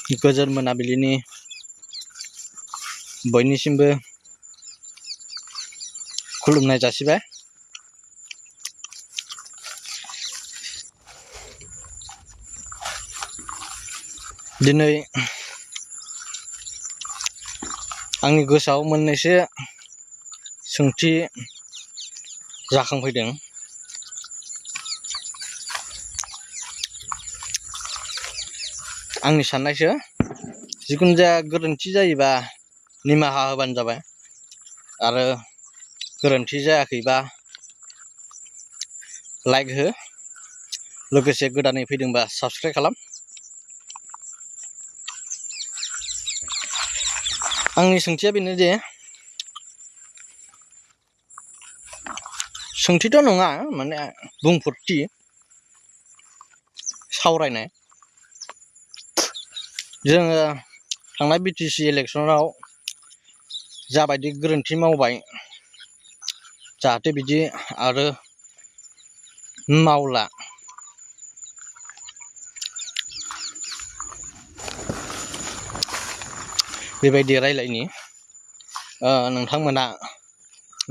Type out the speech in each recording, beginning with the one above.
गोजोन मोनाबिलिनि बयनिसिमबो खुलुमनाय जासिबाय। दिनै आंनि गोसोआव मोननैसो सोंथि जाखांफैदों। आंनि साननायसो, जिखुनु जाया गोरोन्थि जायोबा निमाहा होबानो जाबाय आरो गोरोन्थि जायाखैबा लाइक हो, लोगोसे गोदानै फैदोंबा साबस्क्राइब खालाम। आंनि सोंथिया बेनो जे, सोंथिथ' नङा माने बुंफोरथि सावरायनाय। जोङो थांनाय BTC इलेक्सनाव जाबायदि गोरोन्थि मावबाय, जाहाथे बिदि आरो मावला। बेबायदि रायलायनि नोंथांमोना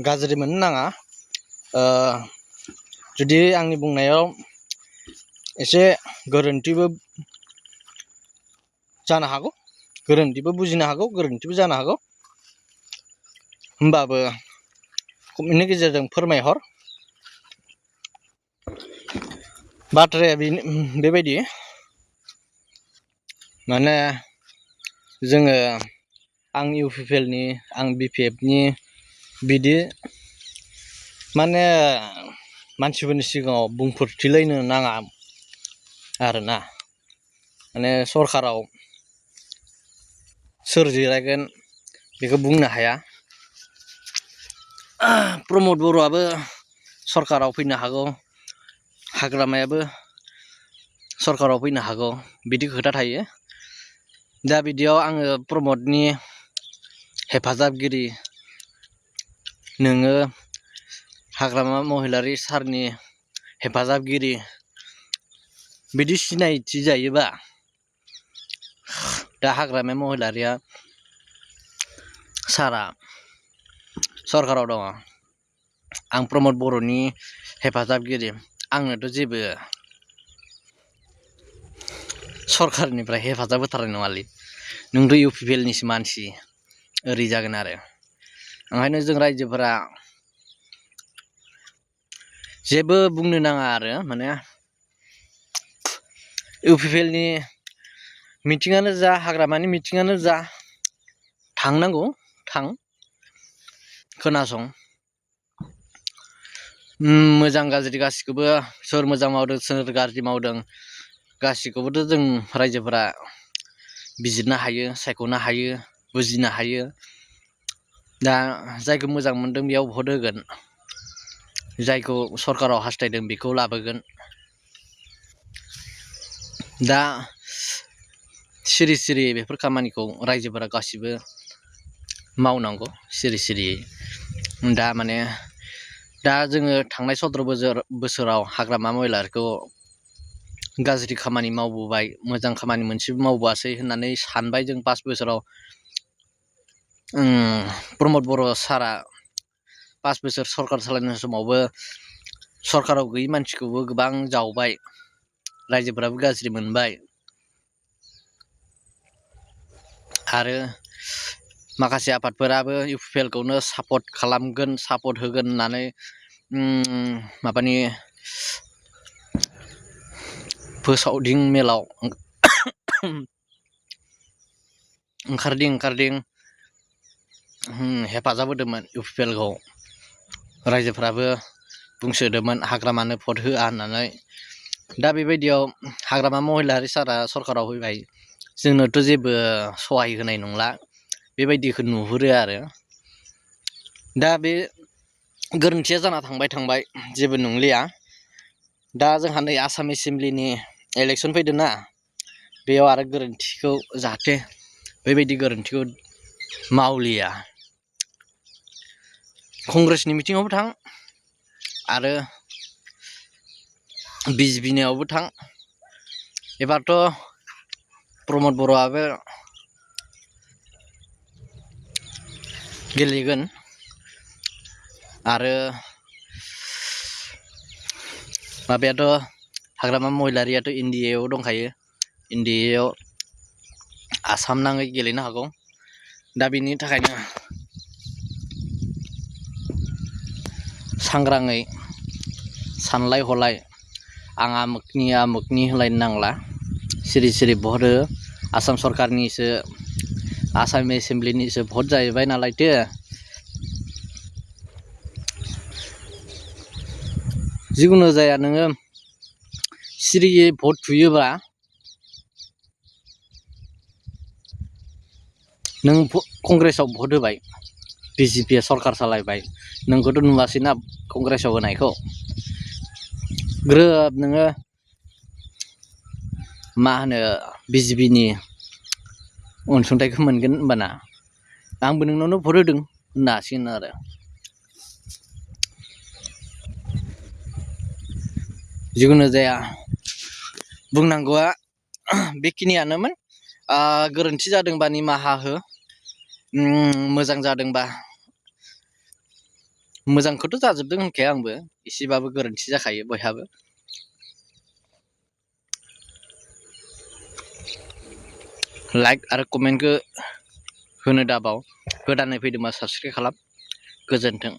गाज्रि मोननो नाङा। जुदि आंनि बुंनायाव एसे गोरोन्थिबो जानो हागौ, गोरोन्थिबो बुजिनो हागौ, गोरोन्थिबो जानो हागौ, होमबाबो कमेन्टनि गेजेरजों फोरमायहर। बाथ्राया बेबायदि, माने जोङो आं UPPLनि, आं BPFनि बिदि माने मानसिफोरनि सिगाङाव बुंफोरथिलायनो नाङा आरोना। माने सरखाराव सोर जिरायगोन बेखौ बुंनो हाया। प्रमद बर'आबो सरखाराव फैनो हागौ, हाग्रामायाबो सरखाराव फैनो हागौ, बिदि खोथा थायो। दा बिदियाव आङो प्रमदनि हेफाजाबगिरि, नोङो हाग्रामा महिलारि सारनि हेफाजाबगिरि बिदि सिनायथि जायोबा, दा हाग्रामा महिलारिया सारा सरखाराव दङ, आं प्रमद बर'नि हेफाजाबगिरि, आंनोथ' जेबो सरखारनिफ्राय हेफाजाब होथारनाय नङालै, नोंथ' UPPLनिसो मानसि, ओरै जागोन आरो। ओंखायनो जों रायजोफोरा जेबो बुंनो नाङा आरो, माने UPPLनि मिटिङानो जा, हाग्रामानि मिटिङानो जा, थांनांगौ, थां, खोनासं, मोजां गाज्रि गासिखौबो, सोर मोजां मावदों सोर गाज्रि मावदों गासिखौबोथ' जों रायजोफोरा बिजिरनो हायो, सायख'नो हायो, बुजिनो हायो। दा जायखौ मोजां मोनदों बेयाव भट होगोन, जायखौ सरखाराव हास्थायदों बेखौ लाबोगोन। दा सिरि सिरि बेफोर खामानिखौ रायजोफोरा गासिबो मावनांगौ, सिरि सिरियै। दा जोङो थांनाय 17 बोसोराव हाग्रामा महिलारिखौ गाज्रि खामानि मावबोबाय, मोजां खामानि मोनसेबो मावबोआसै होननानै सानबाय जों 5 बोसोराव। प्रमद बर' सारा 5 बोसोर सरखार सालायनाय समावबो सरखाराव गैयि मानसिखौबो गोबां जावबाय, रायजोफोराबो गाज्रि मोनबाय, आरो माखासे आफादफोराबो UPPLखौनो सापर्ट खालामगोन, सापर्ट होगोन होननानै माबानि फोसावदिं मेलाव ओंखारदिं हेफाजाब होदोंमोन UPPLखौ। रायजोफ्राबो बुंसोदोंमोन हाग्रामानो भट होआ होननानै। दा बेबायदियाव हाग्रामा महिलारि सारा सरखाराव फैबाय, जोंनोथ' जेबो सहाय होनाय नंला, बेबायदिखौ नुहुरो आरो। दा बे गोरोन्थिया जाना थांबाय, जेबो नंलिया। दा जोंहा नै आसाम एसेमब्लिनि इलेक्सन फैदों ना, बेयाव आरो गोरोन्थिखौ जाहाथे बेबायदि गोरोन्थिखौ मावलिया। कंग्रेसनि मिटिङावबो थां आरो BJPनियावबो थां, एबारथ' प्रमद बर'आबो गेलेगोन आरो माबायाथ' हाग्रामा महिलारियाथ' इन्डियायाव दंखायो इन्डियायाव आसाम नाङै गेलेनो हागौ दा बिनि थाखायनो सांग्राङै सानलाय हलाय आं आमुकनि होनलायनो नांला सिरि सिरि भट हो आसाम सरकारनिसो आसाम एसेमब्लिनिसो भट जाहैबाय नालायथो जिखुनु जाया नोङो सिरियै भट थुयोबा नों कंग्रेसाव भट होबाय बिजेपिया सरकार सालायबाय नोंखौथ' नुवासैना कंग्रेसाव होनायखौ ग्रोब नोङो मा होनो बिजेपिनि अनसुंथाइखौ मोनगोन होमबाना आंबो नोंनावनो भट होदों होननो हासिगोन आरो जिखुनु जाया बुंनांगौआ बेखिनियानोमोन गोरोन्थि जादोंबा निमाहा हो मोजां जादोंबा मोजांखौथ' जाजोबदों होनखाया आंबो एसेबाबो गोरोन्थि जाखायो बयहाबो लाइक आरो कमेन्टखौ होनो दाबाव गोदानै फैदोंबा साबस्क्राइब खालाम गोजोन्थों